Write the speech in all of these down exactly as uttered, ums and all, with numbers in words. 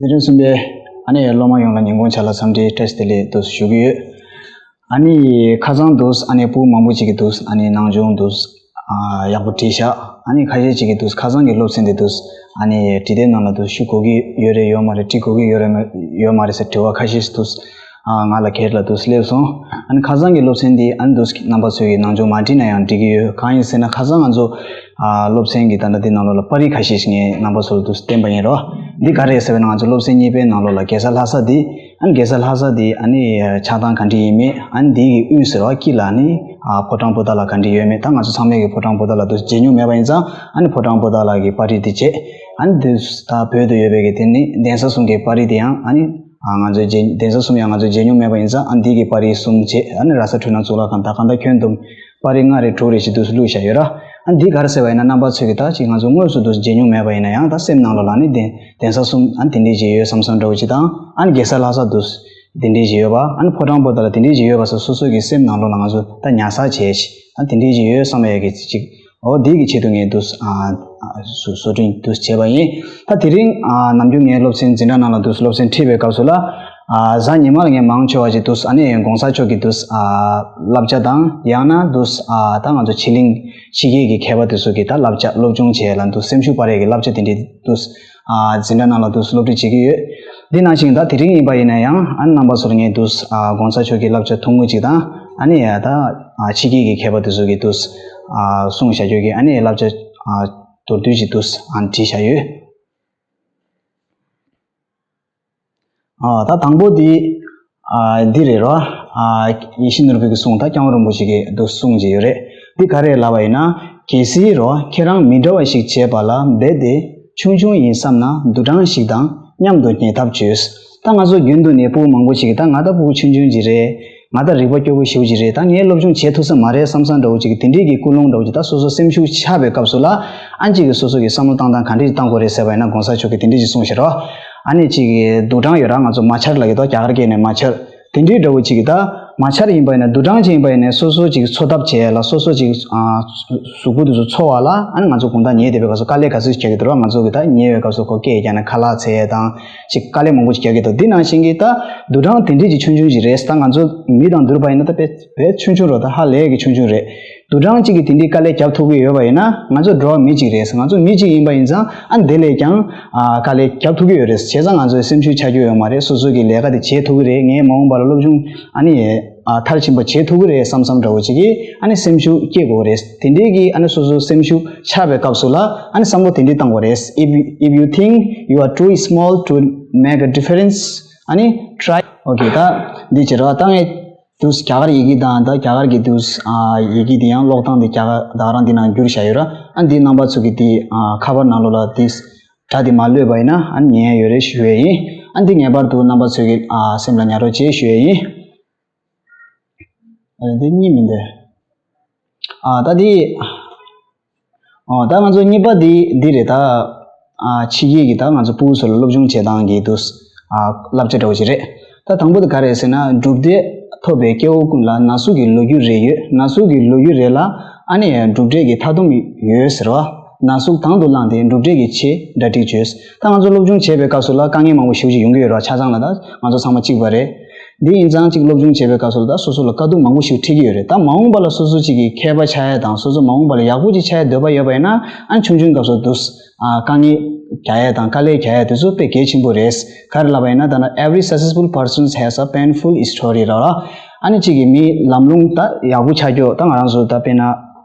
འཛིན་གྲྭ་གསུམ་པའི་ཨ་ནི་སློབ་མ་ཡོངས་ལ་ཉིན་གུང་ཇ་ལག་འཚམས་འདྲི་བཀྲ་ཤིས་བདེ་ལེགས་འདུག་ཞུ་གི་ཡོད། ཨ་ནི་ཁ་སང་འདུག་ཨ་ནི་སྤུ་གུ་མང་པོ་ཅིག་གིས་འདུག་ཨ་ནི་ནང་སྦྱོང་འདུག་ཨ་ཡག་པོ་བྲིས་ཤག་ཨ་ནི་ཁ་ཤས་ཅིག་གིས་འདུག་ཁ་སང་གི་སློབ་ཚན་དེ་འདུག་ཨ་ནི་བྲིས་དེབ་ནང་ལ་འདུག་ཞུ་དགོས་ཀྱི་ཡོད་རེད་ཡོད་མ་རེད། འབྲི་དགོས་ཀྱི་ཡོད་རེད་མ་ཡོད་མ་རེད་ཟེར་དྲི་བ་ཁ་ཤས་འདུག་ཨ་ང་ལ་གེཊ་ལ་འདུག་སླེབས་སོང་། ཨ་ནི་ཁ་སང་གི་སློབ་ཚན་འདི་ཨ་ནི་འདུག་རྣམ་པ་ཚོས་ཀྱིས་ནང་སྦྱོང་མ་བྲིས་ན་ཡང་འགྲིག་གི་ཡོད། གང་ཡིན་ཟེར་ན་ཁ་སང་ང་ཚོ་ཨ་སློབ་ཚན་གྱི་ད་ལྟ་འདི་ནང་ལོགས་ལ་པར་རིས་ཁ་ཤས་ཤིག་ངས་རྣམ་པ་ཚོ་ལ་འདུག་བསྟན་པ་ཡིན་རོ། འདི་ག་རེ་ཟེར་བ་ན་ང་ཚོ་སློབ་ཚན་གཉིས་པའི་ནང་ལོགས་ལ་རྒྱལ་ས་ལྷ་ས་འདི་ཨ་ནི་རྒྱལ་ས་ལྷ་ས་འདི་ཨ་ནི་ཆགས་སྟངས་ག་འདྲ་ཡིན་མེད། ཨ་ནི་འདི་གི་དབུས་ཟེར་བ་དཀྱིལ་ལ་ཨ་ནི་ཨ་ཕོ་བྲང་པོ་ཏ་ལ་ག་འདྲ་ཡོད་མེད། ད་ང་ཚོ་ཚང་མས་ཀྱི་ཕོ་བྲང་པོ་ཏ་ལ་འདུག་མཇལ་མྱོང་མེད་པ་ཡིན་ཙང་ཨ་ནི་ཕོ་བྲང་པོ་ཏ་ལ་གི་པར་རིས་འདི་བྱས། ཨ་ནི་འདི་ད་བོད་དུ་ཡོད་པའི་གི་དེ་ནི་གདན་ས་གསུམ་གྱི་པར་རིས་དེ་ཡང་ཨ་ནི་ཨ་ང་ཚོའི་རྗེ་གདན་ས་གསུམ་ཡང་ང་ཚོས་མཇལ་མྱོང་མེད་པ་ཡིན་ཙང་ཨ་འདི་གི་པར་རིས་གསུམ་བྱས། ཨ་ནི་ར་ས་འཕྲུལ་སྣང་གཙུག་ལག་ཁང་དང་གང་ལྟར་ཁྱོན་བསྡོམས་པར་རིས་ལྔ་རེ་དྲུག་རེ་ཞིག་འདུག་བླུགས་བཞག་ཡོད་ར། ཨ་འདི་ག་རེ་ཟེར་བ་ཡིན་ན་རྣམ་པ་ཚོས་ཀྱི་ད་ཅིག་ང་ཚོ་དངོས་སུ་འདུག་མཇལ་མྱོང་མེད་པ་ཡིན་ན་ཡང་ད་སེམས་ནང་ལོགས་ལ་ནི་གདན་གདན་ས་གསུམ་ཨ་ནི་དེ་འདྲས་ཅིག་ཡོད་བསམ་བསམ་འདྲ་བོ་ཅིག་དང་ཨ་ནི་རྒྱལ་ས་ལྷ་ས་འདུག་དེ་འདྲས་ཅིག་ཡོད་པ་ཨ་ནི་ཕོ་བྲང་པོ་ཏ་ལ་དེ་འདྲས་ཅིག་ཡོད་པ་སོགས་སོ་སོ་གི་སེམས་ནང་ལོགས་ལ་ང་ཚོ་ད་ཉར་ཚགས་བྱས་ཤིག་ཨ་དེ་འདྲས་ཅིག་ཡོད་བསམ་ཡ་གི་ཅིག་འོ་དེ་གི་ཆེད་དུ་ངས་འདུག་ཨ་ཨ་བཟོ་བཟོ་སྐྲུན་འདུག་བྱས་པ་ཡིན། ད་དེ་རིང་ཨ་ནམ་རྒྱུན་ངའི་སློབ་ཚན་འཛིན་གྲྭ་ནང་ལ་འདུག་སློབ་ཚན་ཁྲིད་པའི་སྐབས་སུ་ལ་ཨ་གཟའ་ཉི་མ་ལ་ངས་མང་ཆེ་བ་ཅིག་འདུག་ཨ་ནི་གོང་ས་མཆོག་གི་འདུག་ཨ་བསླབ་བྱ་དང་ཡང་ན་འདུག་ཨ་ད་ང་ཚོ་ཕྱི་གླིང་ཕྱི་རྒྱལ་གྱི་མཁས་པ་དེ་ཚོ་གི་ད་བསླབ་བྱ་སློབ་སྦྱོང་བྱས་ལ་འདུག་སེམས་ཤུགས་སྤར་ཡས་ཀྱི་བསླབ་བྱ་དེ་འདྲའི་འདུག་ཨ་འཛིན་གྲྭ་ནང་ལ་འདུག་སློབ་ཁྲིད་བྱེད་ཀྱི་ཡོད། འདི་ནང་བཞིན་ད་དེ་རིང་ཡིན་པ་ཡིན་ན་ཡང་ཨ་ནི་རྣམ་པ་ཚོར་ངས་འདུག་ཨ་གོང་ས་མཆོག་གི་བསླབ་བྱ་ཐུང་ངུ་ཅིག་དང་ཨ་ནི་ཡ་ད་ཨ་ཕྱི་རྒྱལ་གྱི་མཁས་པ་དེ་ཚོ་གི་འདུག་ཨ་གསུངས་བཞག་རྒྱུ་གི་ཨ་ནི་བསླབ་བྱ་ཨ་མདོར་བསྡུས་ཅིག་འདུག་ཨ་བྲིས་བཞག་ཡོད། ཨ་ད་དང་པོ་འདི་ཨ་འདི་རེད་རོ། ཨ་ཡིད་བཞིན་ནོར་བུ་གི་གསུང་ད་སྐྱབས་མགོན་རིན་པོ་ཆེ་གི་འདུག་གསུང་ཅིག་ཡོད་རེད། འདི་ག་རེ་ལབ་པ་ཡིན་ན། གལ་སྲིད་རོ་ཁྱེད་རང་མི་འདྲ་བ་ཞིག་བྱེད་པ་ལ་འབད་དེ་ཆུང་ཆུང་ཡིན་བསམ་ན་དུག་སྦྲང་ཞིག་དང་མཉམ་དུ་ཉལ་ཐབས་བྱོས། ད་ང་ཚོ་རྒྱུན་དུ་ནས་སྤུ་གུ་མང་པོ་ཞིག་གིས་ད་ང་ད་སྤུ་གུ་ཆུང་ཆུང་ཅིག་རེད། ང་ད་རིག་པ་སྐྱོ་པོ་ཞེ་པོ་ཅིག་རེད། ད་ངས་སློབ་སྦྱོང་བྱེད་ཐུབ་ས་མ་རེད་བསམ་བསམ་འདྲ་བོ་ཅིག་གིས་དེ་འདྲའི་གི་ཀུན་སློང་འདྲ་བོ་ཅིག་ད་སོ་སོ་སེམས་ཤུགས་ཆག་པའི་སྐབས་སུ་ལ་ཨ་ཅིག་གིས་སོ་སོ་གི་བསམ་བློ་བཏང་སྟངས་ག་འདྲ་ཅིག་བཏང་དགོས་རེད་ཟེར་བ་ཡིན་ན་གོང་ས་མཆོག་གིས་དེ་འདྲ་ཅིག་གསུངས་ཤག་རོ། ཨ་ནི་ཅིག་གིས་དུག་སྦྲང་ཡོད་ར་ང་ཚོ་མ་ཆར་ལབ་ཀྱི་འདུག་རྒྱ་གར་སྐད་ནས་མ་ཆར། དེ་འདྲའི་འདྲ་བོ་ཅིག་གིས་ད་མ་ཆར་ཡིན་པ་ཡིན་ན་དུག་སྦྲང་ཅིག་ཡིན་པ་ཡིན་ན་སོ་སོ་ཅིག་འཚོ་ཐབས་བྱས་ལ་སོ་སོ་ཅིག་ཨ་གཟུགས་པོ་དེ་ཚོ་འཚོ་བ་ལ་ཨ་ནི་ང་ཚོ་དགོང་དག་ཉལ་བསྡད་པའི་སྐབས་སུ་དཀའ་ལས་ག་ཚོད་བྱེད་ཀྱི་འདུག་ར། ང་ཚོ་གི་ད་ཉལ་བའི་སྐབས་སུ་ཁོ་སྐད་རྒྱག་ན་ཁ་ལག་འཚོལ་ཡས་དང་ཅིག་དཀའ་ལས་མང་པོ་ཅིག་རྒྱག་གི་འདུག་འདི་ནང་བཞིན་གྱི་ད་དུག་སྦྲང་དེ་འདྲས་ཅིག་ཆུང་ཆུང་ཅིག་རེད། ད་ང་ཚོ་མི་དང་བསྡུར་བ་ཡིན་ན་ད་དཔེ་དཔེ་ཆུང་ཆུང་རོ། ད་ཧ་ལས་ཀྱི་ཆུང་ཆུང་རེད། དུག་སྦྲང་གཅིག་གིས་དེ་འདྲའི་དཀའ་ལས་རྒྱབ་ཐུབ་ཀྱི་ཡོད་པ་ཡིན་ན་ང་ཚོ་འགྲོ་བ་མི་གཅིག་རེད། ང་ཚོ་མི་གཅིག་ཡིན་པ་ཡིན་ཙང་ཨ་དེ་ལས་ཀྱང་ཨ་དཀའ་ལས་རྒྱབ་ཐུབ་ཀྱི་ཡོད་རེད། བྱས་ཙང་ང་ཚོའི་སེམས་ཤུགས་ཆག་རྒྱུ་ཡོད་མ་རེད། སོ་སོ་གི་ལས་ཀ་དེ་བྱེད་ཐུབ་ཀྱི་རེད། ངས་མ་འོངས་པ་ལ་སློབ་སྦྱོང་ཨ་ནི་ཨ་མཐར་ཕྱིན་པ་བྱེད་ཐུབ་ཀྱི་རེད་བསམ་བསམ་འདྲ་བོ་ཅིག་གིས་ཨ་ནི་སེམས་ཤུགས་སྐྱེད་དགོས་རེད། དེ་འདྲའི་གི་ཨ་ནི་སོ་སོ་སེམས་ཤུགས་ཆག་པའི་སྐབས་སུ་ལ་ཨ་ནི་བསམ་བློ་དེ་འདྲའི་བཏང་དགོས་རེད། If you, if you think you are too small to make a difference, ཨ་ནི་try. Okay, ད་འདི་བྱེད་རོགས། ད་ངས་དུས་རྒྱ་གར་ཡི་གེ་དང་ད་རྒྱ་གར་གྱི་དུས་ཨ་ཡི་གེ་དེ་ཡང་ཀློག་སྟངས་དེ་རྒྱ་གར་ད་ག་རང་འདི་ནང་བསྒྱུར་བཞག་ཡོད་ར། ཨ་འདི་རྣམ་པ་ཚོ་གི་དེ་ཨ་ཁ་པར་ནང་ལོགས་ལ་དེ་སྒྲ་དེ་མ་ཀློད་པ་ཡིན་ན་ཨ་ཉན་ཡ་ཡོད་རེད་ཞུ་ཡས་ཡིན། ཨ་འདི་ངེས་པར་དུ་རྣམ་པ་ཚོ་གི་ཨ་སེམས་ལ་ཉར་རོགས་བྱེད་ཞུ་ཡས་ཡིན། ཨ་འདི་གཉིས་མིན་ཏེ། ཨ་ད་དེ། ཨོ་ད་ང་ཚོ་གཉིས་པ་དེ་འདི་རེད་ད། ཨ་ཕྱི་རྒྱལ་གྱི་ད་ང་ཚོ་སྤུ་གུ་ཚོ་ལ་སློབ་སྦྱོང་བྱེད་སྟངས་ཀྱི་དུས་ཨ་བསླབ་བྱ་འདྲ་བོ་ཞིག་རེད། ད་དང་པོ་དེ་ག་རེད་ཟེར་ན་གྲུབ་འབྲས་ཐོབ་པའི་སྐྱེ་བོ་ཀུན་ལ་ན་ཟུག་གི་ལོ་རྒྱུས་རེ་ཡོད། ན་ཟུག་གི་ལོ་རྒྱུས་རེ་ལ་ཨ་ནི་གྲུབ་འབྲས་ཀྱི་མཐའ་སྡོམ་ཡོད་ཟེར་བ། ན་ཟུག་དང་དུ་བླངས་ཏེ་གྲུབ་འབྲས་ཀྱི་ཆེད་གྲ་སྒྲིག་བྱོས། ད་ང་ཚོ་སློབ་སྦྱོང་བྱེད་པའི་སྐབས་སུ་ལ་དཀའ་ངལ་མང་པོ་ཞེ་པོ་ཅིག་ཡོང་གི་ཡོད་རེད་བ། ཆ་ཚང་ལ་ད་ང་ཚོ་ཚང་མ་གཅིག་པ་རེད། འདི་ཡིན་ཙང་གཅིག་སློབ་སྦྱོང་བྱེད་པའི་སྐབས་སུ་ལ་ད་སོ་སོ་ལ་དཀའ་སྡུག་མང་པོ་ཞིག་འཕྲད་ཀྱི་ཡོད་རེད། ད་མ་འོངས་པ་ལ་སོ་སོ་གཅིག་གི་མཁས་པ་ཆགས་ཡ་དང་སོ་སོ་མ་འོངས་པ་ལ་ཡག་པོ་ཅིག་ཆགས་ཡ་འདོད་པ་ཡོད་པ་ཡིན་ན་ཨ་ཆུང་ཆུང་སྐབས་སུ་འདུག་ཨ་དཀའ་ངལ་རྒྱག་ཡ་དང་དཀའ་ལས་རྒྱག་ཡ་དེ་ཚོ་དཔེ་གལ་ཆེན་པོ་རེད། ག་རེ་ལབ་པ་ཡིན་ན་ད་ན་every successful person has a painful story ར་ར། ཨ་ནི་གཅིག་གི་མི་ལམ་ལྷོང་ད་ཡག་པོ་ཆགས་རྒྱུ་ད་ང་རང་ཚོ་ད་དཔེར་ན། ཨ་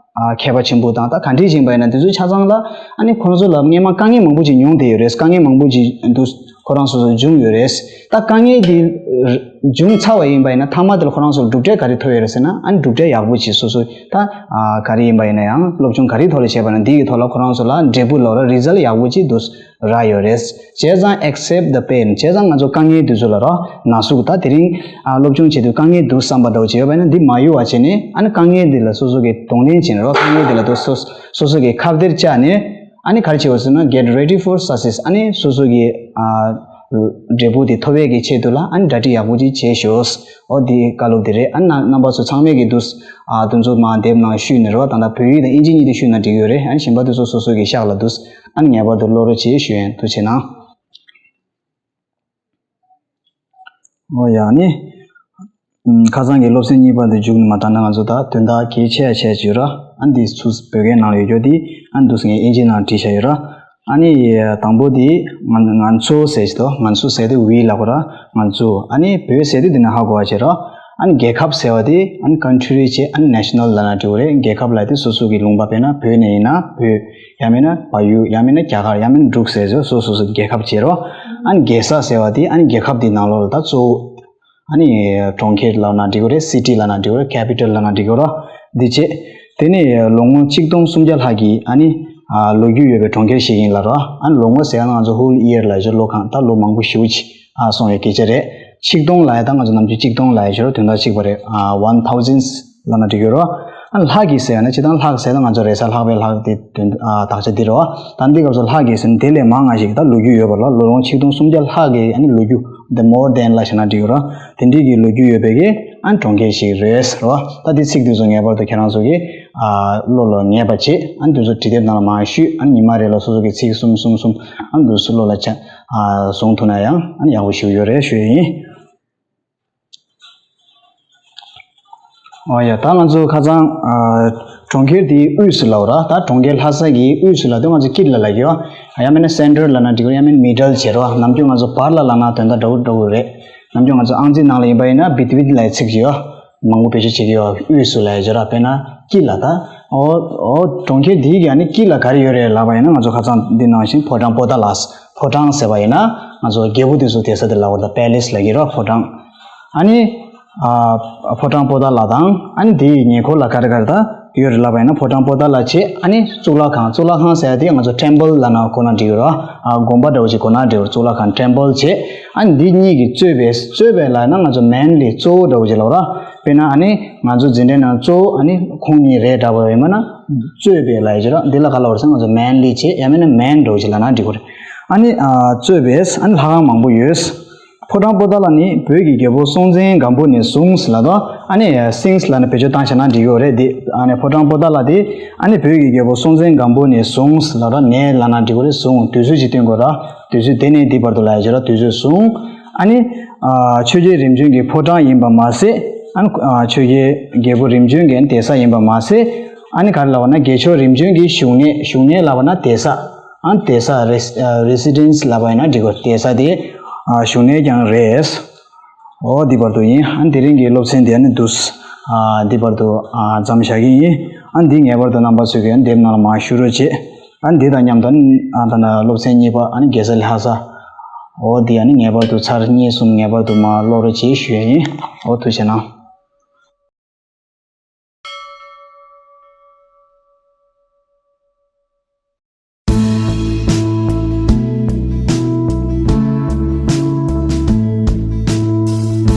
མཁས་པ་ཆེན་པོ་དང་ད་ག་འདྲས་ཡིན་པ་ཡིན་ན་དེ་ཚོ་ཆ་ཚང་ལ་ཨ་ནི་ཁོ་རང་ཚོ་ལ་སྔོན་མ་དཀའ་ངལ་མང་པོ་ཅིག་མྱོང་བསྡད་ཡོད་རེད། དཀའ་ངལ་མང་པོ་ཅིག་འདུག་ཁོ་རང་སོ་སོ་བྱུང་ཡོད་རེད། ད་དཀའ་ངལ་དེ་བྱུང་ཚར་བ་ཡིན་པ་ཡིན་ན་མཐའ་མ་དེ་ལ་ཁོ་རང་ཚོར་གྲུབ་འབྲས་ག་རེ་ཐོབ་ཡོད་རེད་ཟེར་ན་ཨ་ནི་གྲུབ་འབྲས་ཡག་པོ་ཅིག་སོ་སོ་ད་ཨ་ག་རེ་ཡིན་པ་ཡིན་ན་ཡང་སློབ་སྦྱོང་ག་རེའི་ཐོག་ལ་བྱས་པ་ན་འདི་གི་ཐོག་ལ་ཁོ་རང་ཚོ་ལ་འབྲས་བུ་ལབ་ར་result ཡག་པོ་ཅིག་འདུག་རག་ཡོད་རེད། བྱས་ཙང་accept the pain བྱས་ཙང་ང་ཚོ་དཀའ་ངལ་དེ་ཚོ་ལ་རོ་ན་ཟུག་ད་དེ་རིང་ཨ་སློབ་སྦྱོང་བྱེད་དུས་དཀའ་ངལ་འདུག་བསམ་པ་འདྲ་བོ་བྱས་ཡོད་པ་ཡིན་ན་འདི་མ་གཡོ་བ་བྱས་ནས་ཨ་ནི་དཀའ་ངལ་འདི་ལ་སོ་སོ་གི་གདོང་ལེན་བྱས་ནས་རོ་དཀའ་ངལ་འདི་ལ་དུ་སོ་སོ་སོ་གི་ཁ་གཏད་བཅག་ནས་ཨ་ནི་ག་རེ་བྱེད་དགོས་ཟེར་ན་get ready for success ཨ་ནི་སོ་སོ་གི་ཨ་འབྲས་བུ་དེ་ཐོབ་ཡས་ཀྱི་ཆེད་དུ་ལ་ཨ་ནི་གྲ་སྒྲིག་ཡག་པོ་ཅིག་བྱས་ཤོག་འོ་དེ་བཀའ་སློབ་དེ་རེད། ཨ་ནི་རྣམ་པ་ཚོ་ཚང་མས་ཀྱི་འདུག་ཨ་དེ་ཚོ་མ་དེབ་ནང་བཤུས་ནས་རོ་ད་ལྟ་བོད་ཡིག་དང་ཨིན་ཇི་གཉིས་དེ་བཤུས་ན་འགྲིག་ཡོད་རེད། ཨ་ནི་གཞན་པ་དེ་ཚོ་སོ་སོ་གི་ཤག་ལ་འདུག་ཨ་ནི་ངེས་པར་དུ་ཀློག་རོགས་བྱེད་ཞུ་ཡིན། ཐུགས་རྗེ་གནང་། ཨོ་ཡ་ནི། ཨམ། ཁ་སང་གི་སློབ་ཚན་གཉིས་པ་དེ་མཇུག་ནས་མ་བཏང་ན་ང་ཚོ་ད་དོན་དག་གལ་ཆེ་ཡ་ཆེ་ཡ་ཅིག་ཡོད་ར། ཨ་འདི་ཚུ་བོད་སྐད་ནང་ལ་ཡོད་རྒྱུ་དེ་ཨ་འདུག་སེ་ངས་ཨིན་ཇི་ནང་བྲིས་བཞག་ཡོད་ར། ཨ་ནི་དང་པོ་དེ་ང་ང་ཚོ་ཟེར་གྱི་འདུག་ང་ཚོ་ཟེར་དུས་we ལབ་དགོས་ར། ང་ཚོ། ཨ་ནི་བོད་ཟེར་དུས་དེ་ནས་ཧ་གོ་བ་བྱེད་ར། ཨ་ནི་རྒྱལ་ཁབ་ཟེར་བ་དེ་ཨ་ནི་country བྱས། ཨ་ནི་national ལབ་ན་འགྲིག་གི་རེད། རྒྱལ་ཁབ་ལབ་དེ་སོ་སོ་གི་ལུང་པ། དཔེར་ན་བོད་ནས་ཡིན་ན་བོད། ཡང་མིན་ན་བལ་ཡུལ། ཡང་མིན་ན་རྒྱ་གར། ཡང་མིན་ན་འབྲུག་ཟེར་ཚོ་སོ་སོ་སོ་རྒྱལ་ཁབ་བྱེད་རོ། ཨ་ནི་རྒྱལ་ས་ཟེར་བ་དེ་ཨ་ནི་རྒྱལ་ཁབ་དེའི་ནང་ལོགས་ལ་ད་གཙོ་བོ། ཨ་ནི་གྲོང་ཁྱེར་ལབ་ན་འགྲིག་གི་རེད། city ལབ་ན་འགྲིག་གི་རེད། capital ལབ་ན་འགྲིག་གི་རེད། འདི་བྱས། དེ་ནས་ལོ་ངོ་ཆིག་སྟོང་སུམ་བརྒྱ་ལྷག་གི་ཨ་ནི་ཨ་ལོ་རྒྱུས་ཡོད་པའི་གྲོང་ཁྱེར་ཞིག་ཡིན་ལབ་རོ། ཨ་ནི་ལོ་ངོ་ཟེར་ན་ང་ཚོ་whole year ལབ་ཡ་ཅིག་ལོ་གང་ད་ལོ་མང་པོ་ཞེ་པོ་ཅིག་ཨ་སོང་བའི་སྐད་ཆ་རེད། ཆིག་སྟོང་ལབ་ཡ་ད་ང་ཚོ་ནམ་རྒྱུན་ཆིག་སྟོང་ལབ་ཡ་ཅིག་རོ། དོན་དག་གཅིག་པ་རེད། ཨ་one thousands ལབ་ན་འགྲིག་གི་རོ། ཨ་ལྷག་གི་ཟེར་ཡ་ན་སྤྱིར་བཏང་ལྷག་ཟེར་ན་ང་ཚོ་རེས་གཟའ་ལྷག་པའི་ལྷག་དེ་དོན་ཨ་དག་ཆ་འདི་རེད་བ། ད་འདི་སྐབས་སུ་ལྷག་གི་ཟེར་ན་དེ་ལས་མང་ང་ཞིག་ད་ལོ་རྒྱུས་ཡོད་པ་ལ་ལོ་ལོ་ངོ་ཆིག་སྟོང་སུམ་བརྒྱ་ལྷག་གི་ཨ་ནི་ལོ་རྒྱུས། the more than ལབ་བྱས་ན་འགྲིག་གི་རོ། དེ་འདྲའི་གི་ལོ་རྒྱུས་ཡོད་པའི་གི་ཨ་ནི་གྲོང་ཁྱེར་ཞིག་རེད་ཟེར་བ། ད་འདི་ཚིག་དེ་ཚོ་ངེས་པར་དུ་ཁྱེད་རང་ཚོ་གི་ཨ་བློ་ལ་ངེས་པ་བྱེད། ཨ་ནི་དེ་ཚོ་འབྲི་དེབ་ནང་ལ་མར་བཤུས། ཨ་ནི་ཉི་མ་རེ་ལ་སོ་སོ་གི་ཚིག་གསུམ་གསུམ་གསུམ་ཨ་ནི་དེ་ཚོ་བློ་ལ་ཆ་ཨ་བཟུང་ཐུབ་ན་ཡང་ཨ་ནི་ཡག་པོ་ཞིག་ཡོད་རེད་ཞུ་ཡ་ཡིན། ཨོ་ཡ། ད་ང་ཚོ་ཁ་སང་ཨ་གྲོང་ཁྱེར་དེའི་དབུས་སུ་ལབ་ར། ད་གྲོང་ཁྱེར་ལྷ་ས་གི་དབུས་སུ་ལབ་དུས་ང་ཚོ་དཀྱིལ་ལ་ལབ་ཀྱི་ཡོད། ཡང་མིན་ན་center ལབ་ན་འགྲིག་གི་རེད། ཡང་མིན་middle བྱེད་རོགས། ནམ་རྒྱུན་ང་ཚོ་བར་ལ་ལབ་ན་དོན་དག་འདྲ་བོ་འདྲ་བོ་རེད། ནམ་རྒྱུན་ང་ཚོ་ཨང་རྩིས་ནང་ལ་ཡིན་པ་ཡིན་ན་between ལབ་ཡའི་ཚིག་ཅིག་ཡོད། མང་པོ་བེད་སྤྱོད་བྱེད་ཀྱི་ཡོད། དབུས་སུ་ལབ་ཡ་ཅིག་ར། དཔེར་ན་དཀྱིལ་ལ་ད། ཨོ་ཨོ་གྲོང་ཁྱེར་འདིའི་གི་ཨ་ནི་དཀྱིལ་ལ་ག་རེ་ཡོད་རེད་ལབ་པ་ཡིན་ན། ང་ཚོ་ཁ་སང་འདི་ནང་བཞིན་ཕོ་བྲང་པོ་ཏཱ་ལ། ཕོ་བྲང་ཟེར་བ་ཡིན་ན་ང་ཚོ་རྒྱལ་པོ་དེ་ཚོ་བསྡད་ས་དེ་ལབ་དགོས་རེད། ད་palace ལབ་ཀྱི་རེད། ཕོ་བྲང་། ཨ་ནི་ཨ་ཕོ་བྲང་པོ་ཏཱ་ལ་དང་། ཨ་ནི་དེའི་ཉེ་འཁོར་ལ་ག་རེ་ག་རེ་ད་ཡོད་རེད་ལབ་པ་ཡིན་ན། ཕོ་བྲང་པོ་ཏཱ་ལ་བྱས། ཨ་ནི་གཙུག་ལག་ཁང་། གཙུག་ལག་ཁང་ཟེར་ཡ་དེ་ང་ཚོ་temple ལབ་ན་གོ་ན་འགྲིག་གི་རེད། ཨ་དགོན་པ་འདྲ་བོ་ཅིག་གོ་ན་འགྲིག་གི་རེད། གཙུག་ལག་ཁང་temple བྱས། ཨ་ནི་འདི་གཉིས་ཀྱི་གཙོས་པའི། གཙོས་པའི་ལབ་ན་ང་ཚོ་mainly གཙོ་བོ་འདྲ་བོ་ཅིག་ལབ་ར། དཔེར་ན་ཨ་ནི་ང་ཚོ་འཛིན་གྲྭའི་ནང་གཙོ་བོ་ཨ་ནི་ཁོང་གཉིས་རེད་འདྲ་བོ་ཡིན་པ་ན་གཙོས་པའི་ལབ་ཡ་ཅིག་ར། འདི་ལ་ག་ལབ་རེད་ཟེར་ན་ང་ཚོ་mainly བྱས། ཡང་མིན་ན་main འདྲ་བོ་ཅིག་ལབ་ན་འགྲིག་གི་རེད། ཨ་ནི་ཨ་གཙོས་པའི་ཨ་ནི་ལྷ་ཁང་མང་པོ་ཡོད། ཕོ་བྲང་པོ་ཏཱ་ལ་ནི་བོད་ཀྱི་རྒྱལ་པོ་སྲོང་བཙན་སྒམ་པོ་ནས་བཟུང་ལབ་དོ། ཨ་ནི་since ལབ་ན་བེད་སྤྱོད་བཏང་བྱས་ན་འགྲིག་གི་ཡོད་རེད་དེ། ཨ་ནི་ཕོ་བྲང་པོ་ཏཱ་ལ་དེ་ཨ་ནི་བོད་ཀྱི་རྒྱལ་པོ་སྲོང་བཙན་སྒམ་པོ་ནས་བཟུང་ལབ་ར། ནས་ལབ་ན་འགྲིག་གི་རེད། བཟུང་། དུས་ཚོད་ཅིག་སྟོན་དགོས་ར། དུས་ཚོད་དེ་ནས་འདི་བར་དུ་ལབ་ཡ་ཅིག་ར། དུས་ཚོད་བཟུང་། ཨ་ནི་ཨ་ཆོས་རྒྱལ་རིམ་བྱོན་གྱི་ཕོ་བྲང་ཡིན་པ་མ་ཟད། ཨ་ནི་ཨ་ཆོས་རྒྱལ་རྒྱལ་པོ་རིམ་བྱོན་གྱི་བསྡད་ས་ཡིན་པ་མ་ཟད། ཨ་ནི་ག་རེ་ལབ་པ་ན་རྒྱལ་མཆོག་རིམ་བྱོན་གྱི་བཞུགས་གནས། བཞུགས་གནས་ལབ་པ་ན་བསྡད་ས། ཨ་བསྡད་ས་རེ་ཨ་residence ལབ་པ་ཡིན་ན་འགྲིག་གོ། བསྡད་ས་དེ་ཨ་བཞུགས་གནས་ཀྱང་རེད། ཨོ་འདི་བར་དུ་ཡིན། ཨ་དེ་རིང་གི་སློབ་ཚན་དེ་ཨ་ནི་འདུག་ཨ་འདི་བར་དུ་ཨ་མཚམས་བཞག་གི་ཡིན། ཨ་འདི་ངེས་པར་དུ་རྣམ་པ་ཚོས་ཀྱི་ཨ་དེབ་ནང་ལ་མར་བཤུ་རོགས་བྱེད། ཨ་འདི་དང་མཉམ་དུ་ཨ་ད་ནི་སློབ་ཚན་གཉིས་པ་ཨ་ནི་རྒྱལ་ས་ལྷ་ས། ཨོ་འདི་ཨ་ནི་ངེས་པར་དུ་ཚར་གཉིས་གསུམ་ངེས་པར་དུ་མར་ཀློག་རོགས་བྱེད་ཞུ་ཡ་ཡིན། ཨོ་ཐུགས་རྗེ་གནང་།